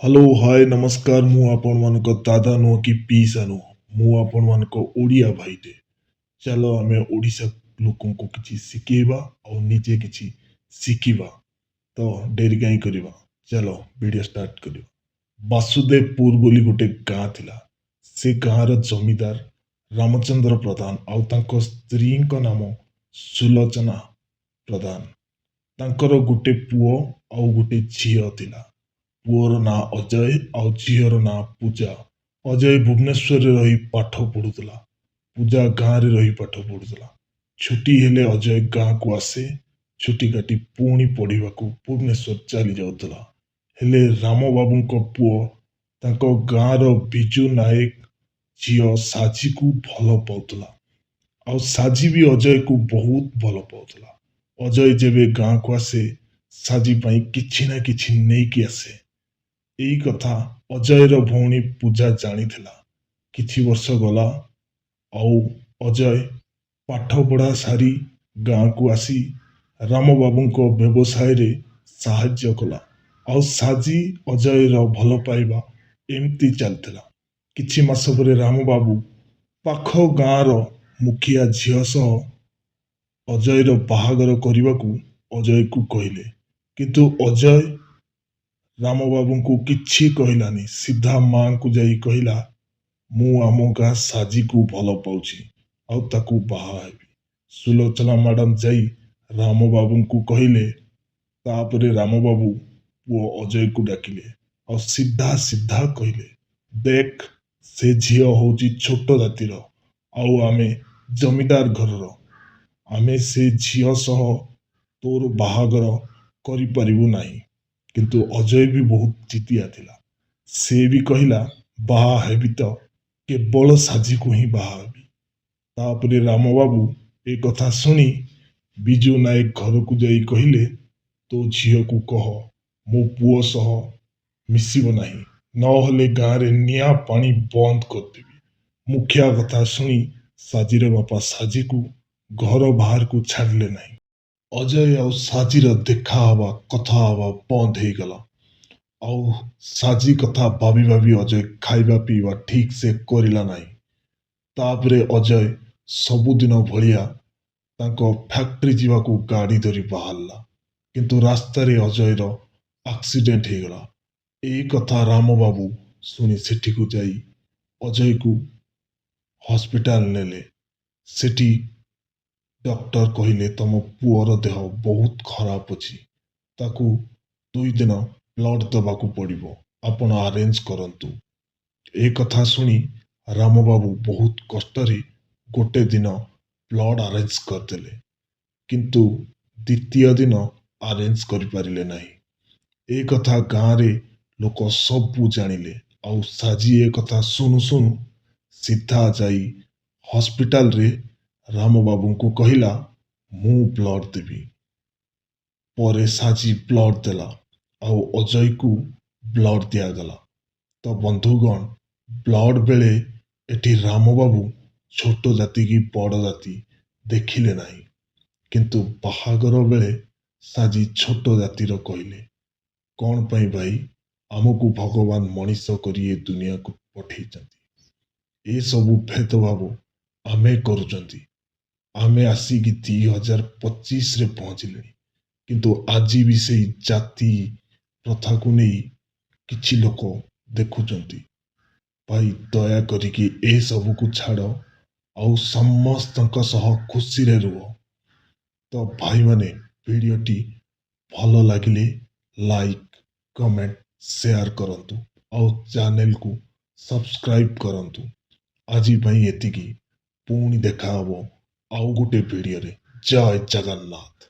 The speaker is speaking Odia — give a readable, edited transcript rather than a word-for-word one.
ହ୍ୟାଲୋ, ହାଏ, ନମସ୍କାର। ମୁଁ ଆପଣମାନଙ୍କ ଦାଦା ନୁହଁ କି ପିଇସା ନୁହଁ, ମୁଁ ଆପଣମାନଙ୍କ ଓଡ଼ିଆ ଭାଇଟେ। ଚାଲ, ଆମେ ଓଡ଼ିଶା ଲୋକଙ୍କୁ କିଛି ଶିଖେଇବା ଆଉ ନିଜେ କିଛି ଶିଖିବା। ତ ଡେରି କାହିଁ କରିବା? ଚାଲ, ଭିଡ଼ିଓ ଷ୍ଟାର୍ଟ କରିବା। ବାସୁଦେବପୁର ବୋଲି ଗୋଟେ ଗାଁ ଥିଲା। ସେ ଗାଁର ଜମିଦାର ରାମଚନ୍ଦ୍ର ପ୍ରଧାନ ଆଉ ତାଙ୍କ ସ୍ତ୍ରୀଙ୍କ ନାମ ସୁଲୋଚନା ପ୍ରଧାନ। ତାଙ୍କର ଗୋଟେ ପୁଅ ଆଉ ଗୋଟେ ଝିଅ ଥିଲା। ପୁଅର ନାଁ ଅଜୟ ଆଉ ଝିଅର ନାଁ ପୂଜା। ଅଜୟ ଭୁବନେଶ୍ୱରରେ ରହି ପାଠ ପଢୁଥିଲା, ପୂଜା ଗାଁରେ ରହି ପାଠ ପଢୁଥିଲା। ଛୁଟି ହେଲେ ଅଜୟ ଗାଁକୁ ଆସେ, ଛୁଟି କାଟି ପୁଣି ପଢିବାକୁ ଭୁବନେଶ୍ୱର ଚାଲି ଯାଉଥିଲା। ହେଲେ ରାମବାବୁଙ୍କ ପୁଅ ତାଙ୍କ ଗାଁର ବିଜୁ ନାୟକ ଝିଅ ସାଜିକୁ ଭଲ ପାଉଥିଲା ଆଉ ସାଜି ବି ଅଜୟକୁ ବହୁତ ଭଲ ପାଉଥିଲା। ଅଜୟ ଯେବେ ଗାଁକୁ ଆସେ, ସାଜି ପାଇଁ କିଛି ନା କିଛି ନେଇକି ଆସେ। ଏଇ କଥା ଅଜୟର ଭଉଣୀ ପୂଜା ଜାଣିଥିଲା। କିଛି ବର୍ଷ ଗଲା ଆଉ ଅଜୟ ପାଠ ପଢ଼ା ସାରି ଗାଁକୁ ଆସି ରାମବାବୁଙ୍କ ବ୍ୟବସାୟରେ ସାହାଯ୍ୟ କଲା ଆଉ ସାଜି ଅଜୟର ଭଲ ପାଇବା ଏମିତି ଚାଲିଥିଲା। କିଛି ମାସ ପରେ ରାମବାବୁ ପାଖ ଗାଁର ମୁଖିଆ ଝିଅ ସହ ଅଜୟର ବାହାଘର କରିବାକୁ ଅଜୟକୁ କହିଲେ। କିନ୍ତୁ ଅଜୟ ରାମବାବୁଙ୍କୁ କିଛି କହିଲାନି, ସିଧା ମାଙ୍କୁ ଯାଇ କହିଲା, "ମୁଁ ଆମ ଗାଁ ସାଜିକୁ ଭଲ ପାଉଛି ଆଉ ତାକୁ ବାହା ହେବି।" ସୁଲୋଚନା ମ୍ୟାଡ଼ାମ ଯାଇ ରାମବାବୁଙ୍କୁ କହିଲେ। ତାପରେ ରାମବାବୁ ପୁଅ ଅଜୟକୁ ଡାକିଲେ ଆଉ ସିଧା ସିଧା କହିଲେ, "ଦେଖ, ସେ ଝିଅ ହଉଛି ଛୋଟ ଜାତିର ଆଉ ଆମେ ଜମିଦାର ଘରର। ଆମେ ସେ ଝିଅ ସହ ତୋର ବାହାଘର କରିପାରିବୁ ନାହିଁ।" କିନ୍ତୁ ଅଜୟ ବି ବହୁତ ଜିଦିଆ ଥିଲା। ସେ ବି କହିଲା, "ବାହା ହେବି ତ କେବଳ ସାଜିକୁ ହିଁ ବାହା ହେବି।" ତାପରେ ରାମବାବୁ ଏ କଥା ଶୁଣି ବିଜୁ ନାୟକ ଘରକୁ ଯାଇ କହିଲେ, "ତୋ ଝିଅକୁ କହ ମୋ ପୁଅ ସହ ମିଶିବ ନାହିଁ, ନହେଲେ ଗାଁରେ ନିଆଁ ପାଣି ବନ୍ଦ କରିଦେବି।" ମୁଖିଆ କଥା ଶୁଣି ସାଜିର ବାପା ସାଜିକୁ ଘର ବାହାରକୁ ଛାଡ଼ିଲେ ନାହିଁ। ଅଜୟ ଆଉ ସାଜିର ଦେଖା ହବା, କଥା ହବା ବନ୍ଦ ହେଇଗଲା। ଆଉ ସାଜି କଥା ଭାବି ଭାବି ଅଜୟ ଖାଇବା ପିଇବା ଠିକ ସେ କରିଲା ନାହିଁ। ତାପରେ ଅଜୟ ସବୁଦିନ ଭଳିଆ ତାଙ୍କ ଫ୍ୟାକ୍ଟ୍ରି ଯିବାକୁ ଗାଡ଼ି ଧରି ବାହାରିଲା। କିନ୍ତୁ ରାସ୍ତାରେ ଅଜୟର ଆକ୍ସିଡେଣ୍ଟ ହେଇଗଲା। ଏଇ କଥା ରାମବାବୁ ଶୁଣି ସେଠିକୁ ଯାଇ ଅଜୟକୁ ହସ୍ପିଟାଲ ନେଲେ। ସେଠି ଡକ୍ଟର କହିଲେ, "ତମ ପୁଅର ଦେହ ବହୁତ ଖରାପ ଅଛି। ତାକୁ 2 ଦିନ ବ୍ଲଡ ଦେବାକୁ ପଡ଼ିବ। ଆପଣ ଆରେଞ୍ଜ କରନ୍ତୁ।" ଏ କଥା ଶୁଣି ରାମବାବୁ ବହୁତ କଷ୍ଟରେ ଗୋଟେ ଦିନ ବ୍ଲଡ ଆରେଞ୍ଜ କରିଦେଲେ, କିନ୍ତୁ ଦ୍ୱିତୀୟ ଦିନ ଆରେଞ୍ଜ କରିପାରିଲେ ନାହିଁ। ଏ କଥା ଗାଁରେ ଲୋକ ସବୁ ଜାଣିଲେ। ଆଉ ସାଜି ଏ କଥା ଶୁଣୁ ଶୁଣୁ ସିଧା ଯାଇ ହସ୍ପିଟାଲରେ ରାମବାବୁଙ୍କୁ କହିଲା, "ମୁଁ ବ୍ଲଡ ଦେବି।" ପରେ ସାଜି ବ୍ଲଡ ଦେଲା ଆଉ ଅଜୟକୁ ବ୍ଲଡ ଦିଆଗଲା। ତ ବନ୍ଧୁଗଣ, ବ୍ଲଡ ବେଳେ ଏଠି ରାମବାବୁ ଛୋଟ ଜାତି କି ବଡ଼ ଜାତି ଦେଖିଲେ ନାହିଁ। କିନ୍ତୁ ବାହାଘର ବେଳେ ସାଜି ଛୋଟ ଜାତିର କହିଲେ। କ'ଣ ପାଇଁ ଭାଇ? ଆମକୁ ଭଗବାନ ମଣିଷ କରି ଏ ଦୁନିଆକୁ ପଠେଇଛନ୍ତି। ଏସବୁ ଭେଦଭାବ ଆମେ କରୁଛନ୍ତି। ଆମେ ଆସିକି 2025ରେ ପହଞ୍ଚିଲେଣି, କିନ୍ତୁ ଆଜି ବି ସେଇ ଜାତି ପ୍ରଥାକୁ ନେଇ କିଛି ଲୋକ ଦେଖୁଛନ୍ତି। ଭାଇ, ଦୟା କରିକି ଏସବୁକୁ ଛାଡ଼ ଆଉ ସମସ୍ତଙ୍କ ସହ ଖୁସିରେ ରୁହ। ତ ଭାଇମାନେ, ଭିଡ଼ିଓଟି ଭଲ ଲାଗିଲେ ଲାଇକ୍, କମେଣ୍ଟ, ସେୟାର କରନ୍ତୁ ଆଉ ଚ୍ୟାନେଲକୁ ସବସ୍କ୍ରାଇବ କରନ୍ତୁ। ଆଜି ପାଇଁ ଏତିକି। ପୁଣି ଦେଖା ହବ ଆଉ ଗୋଟେ ଭିଡ଼ିଓରେ। ଜୟ ଜଗନ୍ନାଥ।